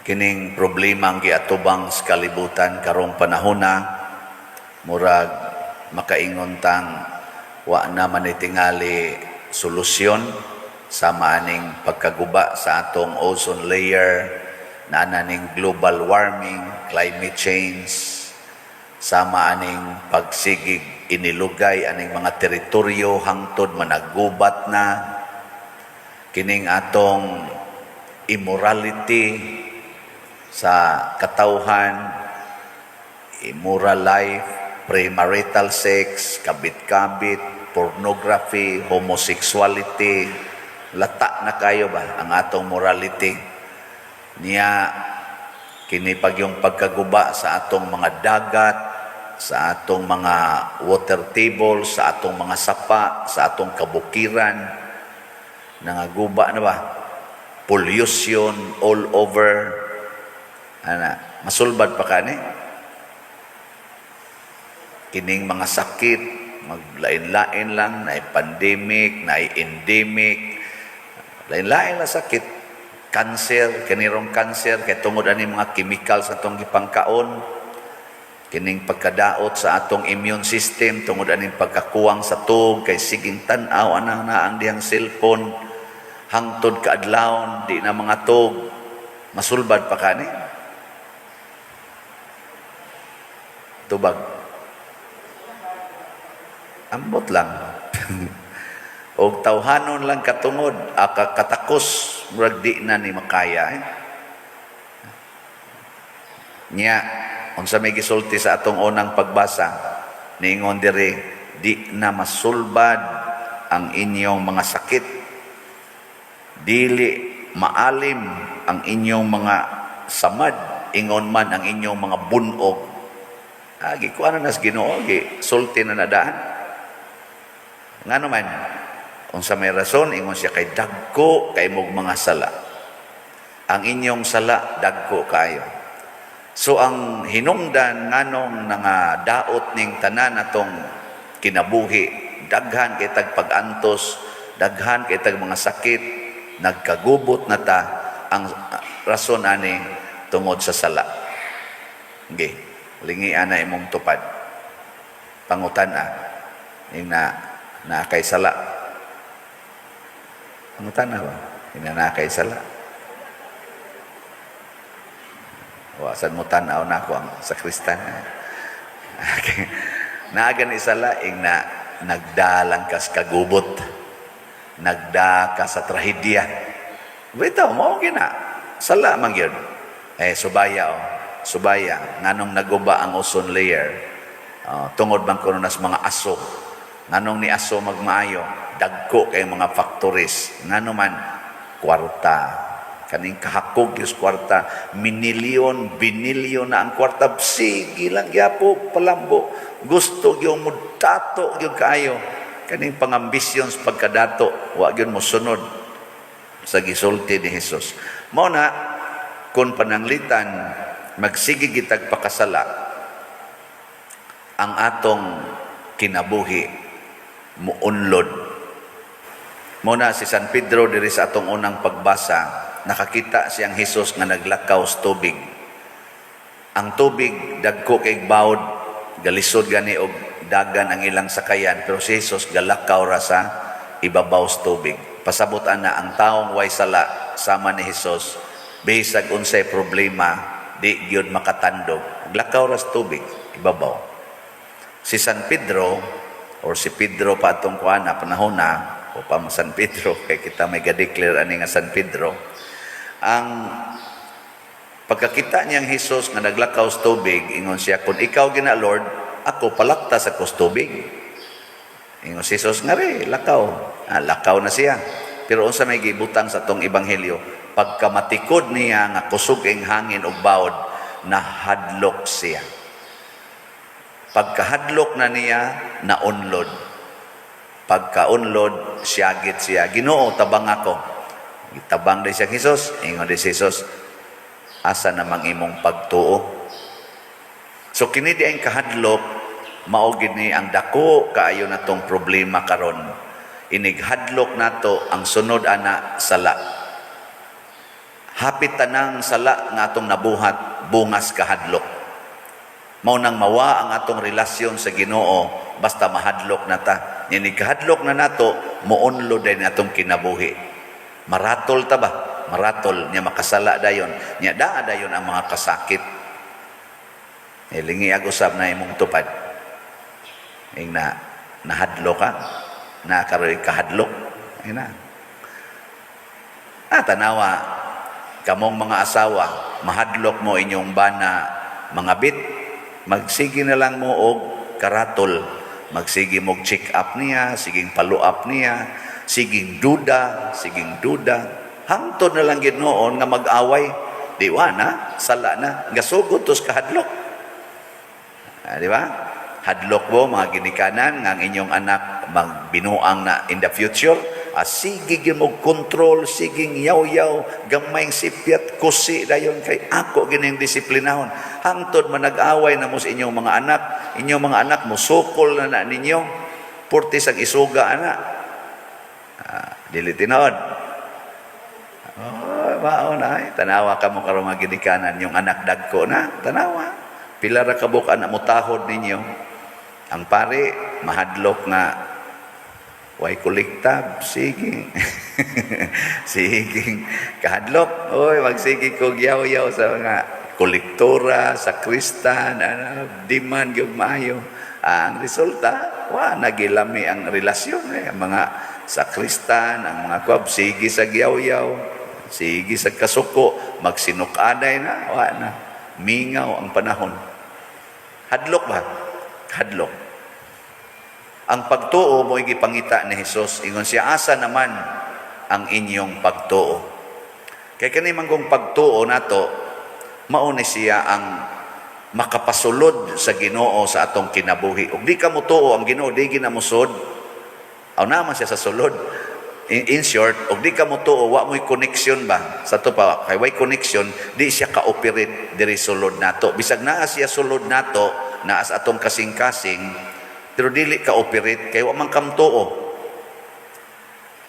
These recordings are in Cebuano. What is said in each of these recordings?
Kining problema ang giatubang sa kalibutan karong panahona, murag makaingon tang wa na man tingali solusyon, sama aning pagkaguba sa atong ozone layer, naa ning global warming, climate change, sama aning pagsigig inilugay aning mga teritoryo hangtod managubat na, kining atong immorality sa katawhan, immoral life, premarital sex, kabit-kabit, pornography, homosexuality, lata na kayo ba ang atong morality. Niya, kini pag yung pagkaguba sa atong mga dagat, sa atong mga water table, sa atong mga sapa, sa atong kabukiran, nangaguba na ba? Pollution all over. Ana, masulbad pa kani? Kining mga sakit, maglain-lain lang, na pandemic, na endemic, lain-lain lang sakit. Cancer, kanirong cancer, kay tungod ani mga chemicals atong gipangkaon, kining pagkadaot sa atong immune system, tungod aning pagkakuwang sa tuog, kay siging tan-aw, ana na ang diyang cellphone, hangtod kaadlawon, di na mga tuog, masulbad pa kani? Tubag. Ambot lang. Og tawhanon lang katungod, aka katakos, murag di na ni makaya. Eh. Nya, unsa may gisulti sa atong unang pagbasa, niingon diri, di na masulbad ang inyong mga sakit. Dili maalim ang inyong mga samad, ingon man ang inyong mga bunog. Ah, gikuha na nas Ginoo, gi sulti na nadaan. Ngano man, unsa may rason, ingon siya kay dagko kay mog mga sala. Ang inyong sala dagko kayo. So ang hinungdan nganong nga daot ning tanan atong kinabuhi, daghan kay tag pag-antos, daghan kay tag mga sakit, nagkagubot na ta, ang rason ani tungod sa sala. Okay. Lingi na imong tupad. Pangutan a. Yung na na kay sala. Pangutan na ba? Yung na kay sala. Wa sad mo tan-aw na ako ang sakristan. Okay. Naa gani sala ing na nagdalang kas kagubot. Nagda ka sa trahedya. Bitaw mo gina. Sala man gyud. Eh subaya oh. Subaya nganong naguba ang ozone layer? Tungod bang kuno nas mga aso. Nganong ni aso magmaayo? Dagko kay mga factories. Ngano man kwarta. Kaning kahakog yung kwarta, minilyon, binilyon na ang kwarta, sige lang gyapo, palambo. Gusto gyud mo dato gyud kaayo. Kaning pangambisyon sa pagkadato, wa gyud mo sunod sa gisulti ni Jesus. Mao na kung pananglitan magsige gitag pakasala, ang atong kinabuhi muunlod. Mao na si San Pedro diri sa atong unang pagbasa, nakakita siyang Jesus nga naglakaw sa tubig. Ang tubig dagko kay bawod, galisod gani og dagan ang ilang sakayan, pero si Jesus galakaw ra sa ibabaw sa tubig. Pasabot ana ang taong way sala sama ni Jesus, bisag unsay problema, di gyud makatandog. Lakaw ra sa tubig, ibabaw. Si San Pedro or si Pedro pa atong kuana panahon na o pa San Pedro kay kita may ga-declare ani nga San Pedro. Ang pagkakita niyang Jesus nga naglakaw sa tubig, ingon siya, "Kung ikaw gina Lord, ako palakta sa kos tubig." Ingon si Jesus, "Ngari, lakaw." Ah, lakaw na siya. Pero unsa may gibutang sa tong ebanghelyo? Pagkamatikod niya nga kusog ang hangin ug bawod, nahadlok siya. Pagkahadlok na niya, naunlod. Pagkaunlod, siyagit siya, "Ginoo, tabang ako." Gitabang di siya Jesus. Ingon di si Jesus, "Asa namang imong pagtuo?" So kini di ang kahadlok, mao gid ni ang dako kaayo natong problema karon. Inighadlok nato ang sunod ana sala. Hapit tanang sala nga atong nabuhat bungas kahadlok. Mao nang mawa ang atong relasyon sa Ginoo basta mahadlok na ta. Nya ni kahadlok na nato, mounlo din atong kinabuhi. Maratol ta ba? Maratol nya makasala dayon. Nya daa dayon ang mga kasakit. Lingi ag usab na imong tupad. Ing na nahadlok ka, na karoy kahadlok. Ay na. Ah, tanawa, kamong mga asawa, mahadlok mo inyong bana mga bit, magsige na lang mo og karatol. Magsige mo check up niya, siging follow up niya, siging duda, siging duda. Hangtod na lang gid noon nga mag-away. Di wa na, sala na, gasugod tos kahadlok. Ah, di ba? Hadlok mo mga ginikanan nga ang inyong anak magbinuang na in the future. Ah, sige gyud mo control, siging yaw-yaw, gamayng sipyat, kusi dayon kay ako gining disiplinahon. Hangtod man nag-away na mo sa inyong mga anak, inyong mga anak musukol na na ninyo. Purtis ang isuga ana. Ah, dili tinuod. Oh, mao na ay. Tanawa ka mo karon mga ginikanan, yung anak dagko na, tanawa. Pila ra ka buok anak mo tahod ninyo. Ang pare mahadlok nga way kolekta, sige. Sige, kahadlok. Oy, magsige kog yaw-yaw sa mga kolektora, sa kristan, ano, di man gyud maayo. Ah, ang resulta, wa nagilami ang relasyon eh. Ang mga sakristan, ang mga kwab, sige sa yaw-yaw, sige sa kasuko, magsinukaday na, wa na. Mingaw ang panahon. Hadlok ba? Hadlok. Ang pagtuo mo gipangita ni Hesus, ingon siya, "Asa naman ang inyong pagtuo?" Kay kani man kung pagtuo nato, mao ni siya ang makapasulod sa Ginoo sa atong kinabuhi. Ug di ka motuo ang Ginoo, di ginamusod. Aw naman siya sa sulod. In short, og di ka motuo, wa mo'y connection ba? Sa to pa, kay way connection, di siya ka-operate diri sulod nato. Bisag naa siya sulod nato, naa sa atong kasing-kasing, pero dili ka-operate kay wa man kamtuo.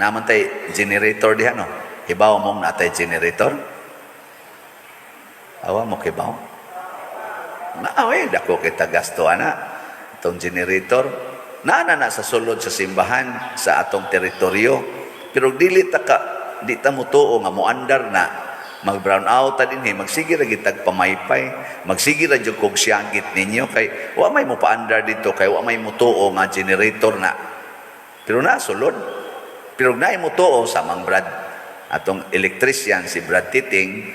Naman tay generator diha, no? Hibaw mong natay generator? Awa mo kibaw? Naa, dako kita gasto ana. Itong generator, naa na na sa sulod sa simbahan sa atong teritoryo. Pero dili ta ka di ta motuo nga moandar na, mag brown out ta dinhi, magsige ra gitag pamaypay, magsige ra jud kog siyagit ninyo kay wa may mo paandar dito kay wa may motuo nga generator na. Pero na sulod. Pero naay motuo sa mang Brad atong electrician si Brad Titing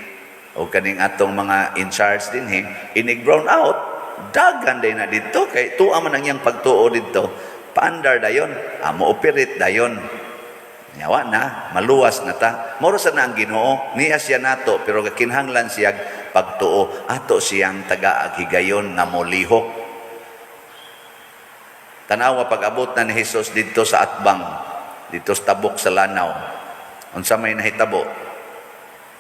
o kaning atong mga in charge dinhi, inig brown out, dagan day na dito kay tuwa man ang iyang pagtuo dito, paandar dayon, amo operate dayon. Yawa na, maluwas na ta. Moro sa na ang Ginoo, niya siya nato, pero kinahanglan siya pagtuo. Ato siyang taga higayon nga molihok. Tanawa pag-abot na ni Jesus dito sa Atbang, dito sa tabok sa Lanao. Unsa may nahitabo?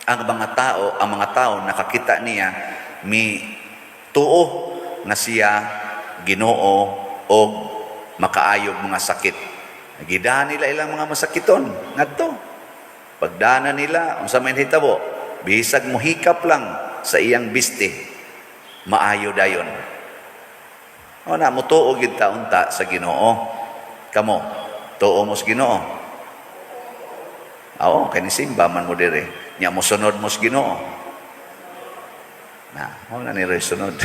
Ang mga tao nakakita niya, mi tuo nga siya Ginoo og makaayog mga sakit. Gidahan nila ilang mga masakiton ngadto. Pagdana nila, unsa may nahitabo? Bisag mohikap lang sa iyang biste, maayo dayon. O na, mutuo gid ta unta sa Ginoo. Kamo, tuo mo sa Ginoo? Oo, kay nisimba man mo dire. Nya mosunod mo sa Ginoo? Na, mo na ni sunod.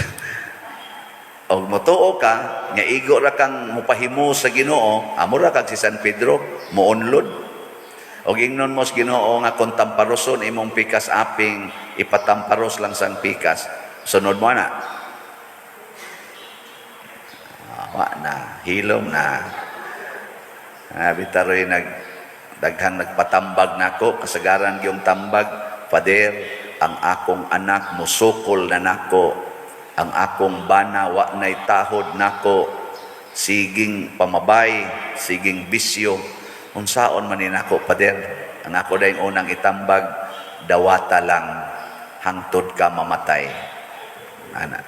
Og motuo ka, nya igo ra kang mupahimo sa Ginoo, amo ra kag si San Pedro, mounlod. Og ingnon mo sa Ginoo nga kung tamparoson imong pikas aping, ipatamparos lang sang pikas. Sunod mo na. Ah, wa na, hilom na. Ah, bitaroy nag daghang nagpatambag nako, kasagaran gyung tambag, "Father, ang akong anak musukol na nako, ang akong bana wa nay tahod nako, siging pamabay, siging bisyo, unsaon man ni nako, Father?" Ang ako dayong unang itambag, "Dawata lang hangtod ka mamatay." Ana,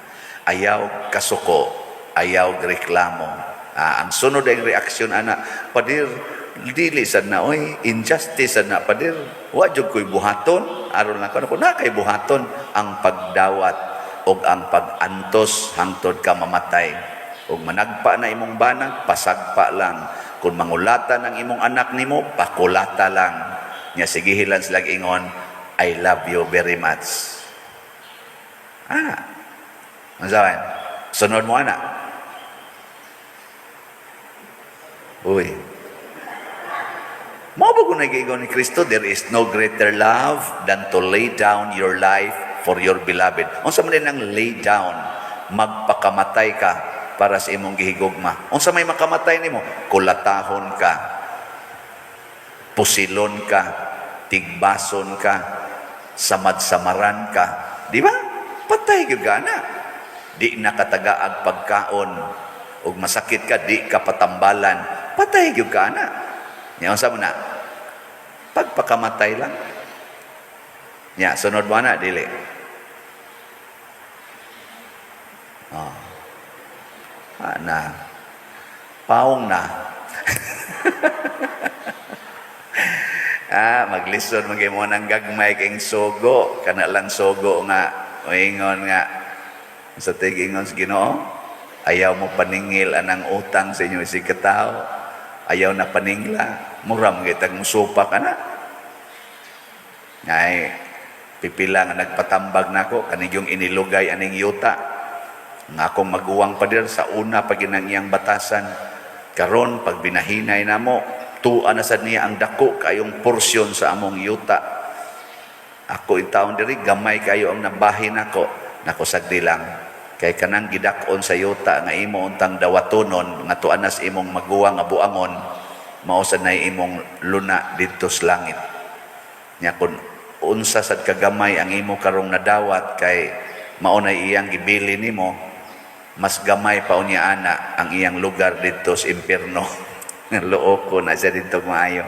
ayaw kasuko, ayaw reklamo. Ah, ang sunod ay reaksyon ana, "Father, Dili sad na oy, injustice sad na, pader. Wa jud ko'y buhaton aron lang ko na kay buhaton ang pagdawat og ang pag-antos hangtod ka mamatay. Ug managpa na imong banag, pasagpa lang. Kung mangulata ng imong anak nimo, pakulata lang. Nya sigihilan sila ingon, "I love you very much." Ah. Unsa? Sunod mo ana. Uy. Mao ba kung nag-iingon ni Kristo, "There is no greater love than to lay down your life for your beloved"? Unsa man din ang lay down? Magpakamatay ka para sa imong gihigugma. Unsa may makamatay nimo? Kulatahon ka. Pusilon ka, tigbason ka, samad-samaran ka. Di ba? Patay gyud ka na. Di na katagaag pagkaon ug masakit ka, di ka patambalan. Patay gyud ka na. Nya unsa mo na? Pagpakamatay lang. Nya sunod mo na dili. Oh. Ah, na. Paong na. Ah, maglisod man mo ng gagmay king sugo, kana lang sugo nga moingon nga sa tigingon sa Ginoo, ayaw mo paningil anang utang sa inyo isig katawo. Ayaw na paningla, mura man kitag musupa ka na. Ngay pipila nga nagpatambag nako kanigyong inilugay aning yuta. Nga akong maguwang pader sa una pa ginang iyang batasan. Karon pag binahinay namo, tuwa na sad niya ang dako kayong porsyon sa among yuta. Ako in taon diri gamay kayo ang nabahin nako. Nako sagdi lang. Kay kanang gidak-on sa yuta nga imo untang dawatonon nga tuan nas imong maguwang nga buangon, mao sad nay imong luna didto sa langit. Nya kun unsa sad kagamay ang imo karong nadawat kay mao nay iyang gibili nimo, mas gamay pa unya ana ang iyang lugar didto sa impierno. Luo ko na siya didto maayo.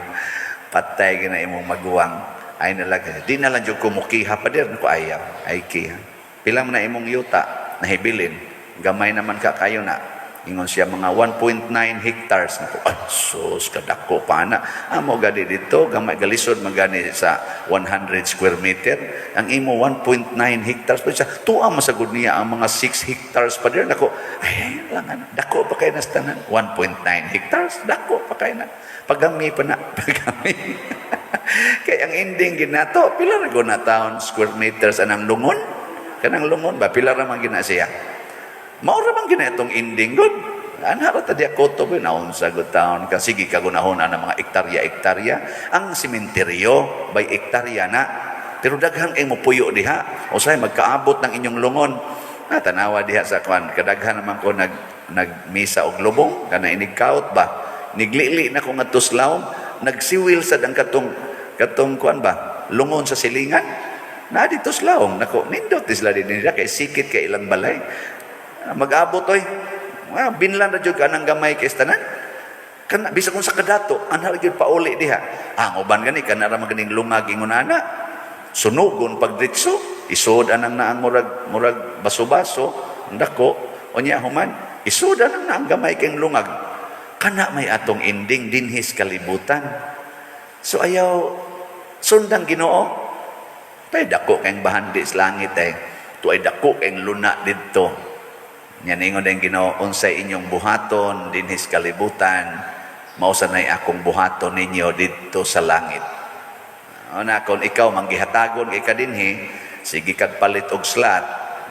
Patay gina imong maguwang. Ay na lang, di na lang jud ko mukiha pa dir ko, ayaw. Ay kiha. Pila man na imong yuta nahibilin? Gamay naman ka kayo na. Ingon siya mga 1.9 hectares. Nako, ay, sus, kadako pa na. Amo gani dito, gamay galisod man gani sa 100 square meter. Ang imo 1.9 hectares pa siya. Tuwa masagod niya ang mga 6 hectares pa dir. Nako, ay, lang ano, dako pa kayo na sa tanan. 1.9 hectares, dako pa kayo na. Pagami pa na, pagami. Kay ang ending ginato, pila ra na taon square meters anang lungon? Kanang lungon ba, pila ra man gina siya? Mao ra man gina itong ending good. Ana ra ta diya koto ba naunsa gud taon ka sige kagunahon ana mga ektarya-ektarya ang sementeryo by ektarya na. Pero daghan kay mopuyo diha. Usahay magkaabot ng inyong lungon. Na tanawa diha sa kwan, kadaghan naman ko nagmisa og lubong kana inig kaut ba. Niglili na ko ngadto sa lawom, nagsiwil sad ang katong kuan ba, lungon sa silingan. Na dito sa lawom, nako nindot sila din nila kay sikit kay ilang balay. Mag-abot oy. Ah, binlan ra jud ka nang gamay kay tanan. Kana bisa kung sa kadato, anha ra gyud pauli diha. Ah, ang uban gani kana ra maganing lungag ingon ana. Sunugon pag diretso, isod anang naang murag baso-baso, dako, unya human, isod anang naang gamay kay lungag. Kana may atong ending dinhis kalibutan. So ayaw sundang Ginoo. Tay dako kayong bahandi sa langit eh. Tuay dako kayong luna didto. Nya ningon din Ginoo, unsay inyong buhaton dinhis kalibutan, mao sanay akong buhaton ninyo didto sa langit. Una kung ikaw manggihatagon kay kadinhi, sige kag palit og slot,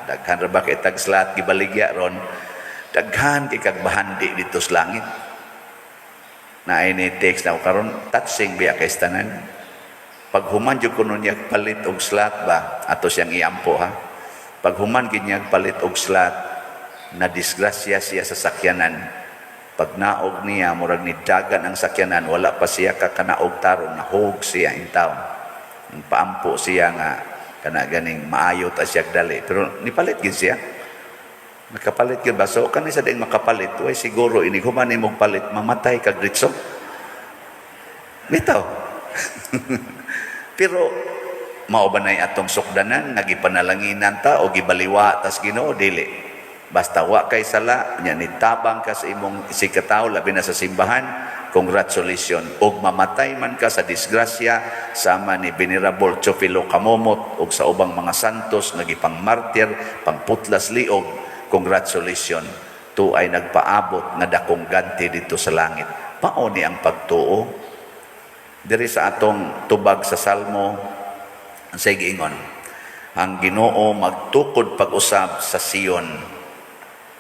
daghan ra ba kay tag slot gibaligya ron, daghan kay kag bahandi didto sa langit. Na ni text na ko karon, touching biya kay tanan. Pag human jud kuno niya palit og slot ba, ato siyang iampo ha. Pag human gid niya palit og slot, na disgrasya siya sa sakyanan. Pag naog niya, murag ni dagan ang sakyanan, wala pa siya kakanaog tarong, nahog siya in town. Paampo siya nga kana ganing maayo ta siya dali. Pero nipalit gid siya. Nakapalit gyud ba? So kani sa ding makapalit, way siguro inig human nimog palit, mamatay kag diretso. Bitaw. Pero mao ba nay atong sukdanan nga gipanalanginan ta o gibaliwa tas Ginoo? Dili. Basta wa kay sala, nya nitabang ka sa imong sikatawo, labi na sa simbahan, congratulations. Og mamatay man ka sa disgrasya sama ni Venerable Teofilo Camomot ug sa ubang mga santos nga gipang martir, pangputlas liog, congratulations. Tu ay nagpaabot nga dakong ganti dito sa langit. Mao ni ang pagtuo. Diri sa atong tubag sa Salmo, ang say giingon, ang Ginoo magtukod pag-usab sa Sion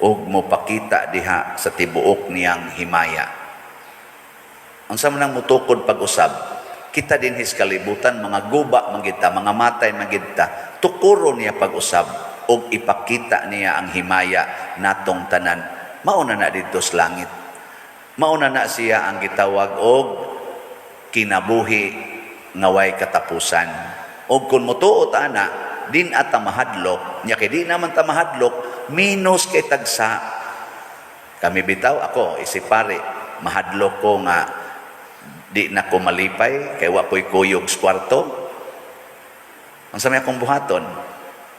ug mopakita diha sa tibuok niyang himaya. Unsa man ang mutukod pag-usab? Kita dinhi sa kalibutan, mga guba man kita, mga matay man kita, tukuro niya pag-usab ug ipakita niya ang himaya natong tanan. Mao na na didto sa langit. Mao na na siya ang gitawag og kinabuhi nga way katapusan. Og kung motuo ta ana, di na ta mahadlok, nya kay di naman ta mahadlok, minus kay tagsa. Kami bitaw, ako, isip pare, mahadlok ko nga di na ko malipay, kay wa ko'y kuyog sa kwarto. Unsa may akong buhaton?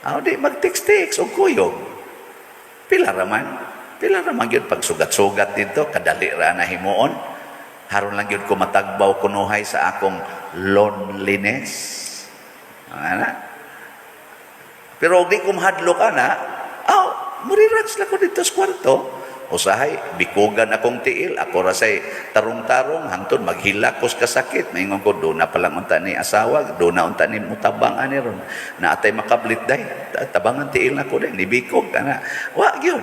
Ah, di mag-text-text og kuyog. Pila raman? Pila raman gyud pag sugat-sugat dito, kadali ra na himuon. Haron lang gyud ko matagbaw kunuhay sa akong loneliness. Ana? Pero og di ko mahadlok ana, aw, mo-relax lang ko dito sa kwarto. Usahay, bikugan akong tiil, ako ra say tarong-tarong, hangtod maghilak ko sa kasakit. Maingon ko, duna pa lang unta ni asawa, duna unta ni mutabang ani ron. Naatay makablit day, tabangan tiil na ko day, nibikog, ana. Wa gyud.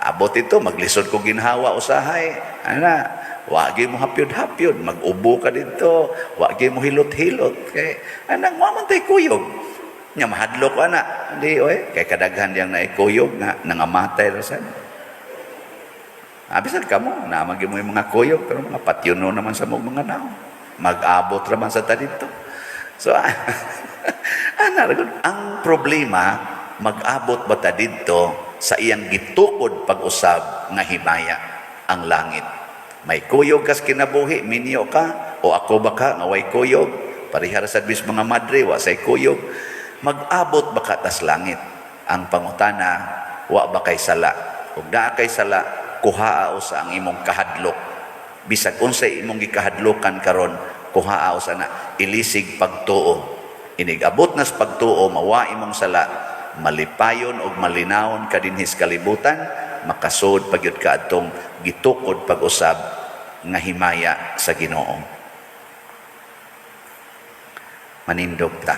Abot ito, maglisod ko ginhawa usahay. Ana, wa gyud mo hapyod-hapyod, mag-ubo ka dito, wa gyud mo hilot-hilot. Kay, anang wa man tay kuyog. Nya mahadlok ko ana. Di oy, kay kadaghan diyang naikuyog nga nangamatay ra sad. Ah, bisan kamo, naa man gyud mo yung mga kuyog, pero mga patyuno naman sa mo mga naong. Mag-abot ra man sa ta dito. So, ana, ra gud. Ang problema, mag-abot ba ta dito sa iyang gitukod pag-usab nga himaya ang langit. May kuyog kas kinabuhi, minyo ka, o ako ba ka nga way kuyog, parehara sa bis mga madre, wa say kuyog. Mag-abot ba ka tas langit? Ang pangutana, wa ba kay sala? Ug naa kay sala, kuhaa usa ang imong kahadlok. Bisag unsay imong gikahadlokan karon, kuhaa usa na ilisig pagtuo. Inig abot nas pagtuo, mawa imong sala, malipayon og malinawon ka dinhi sa kalibutan, makasud pagyud ka adtong gitukod pag-usab nga himaya sa Ginoo. Manindog ta.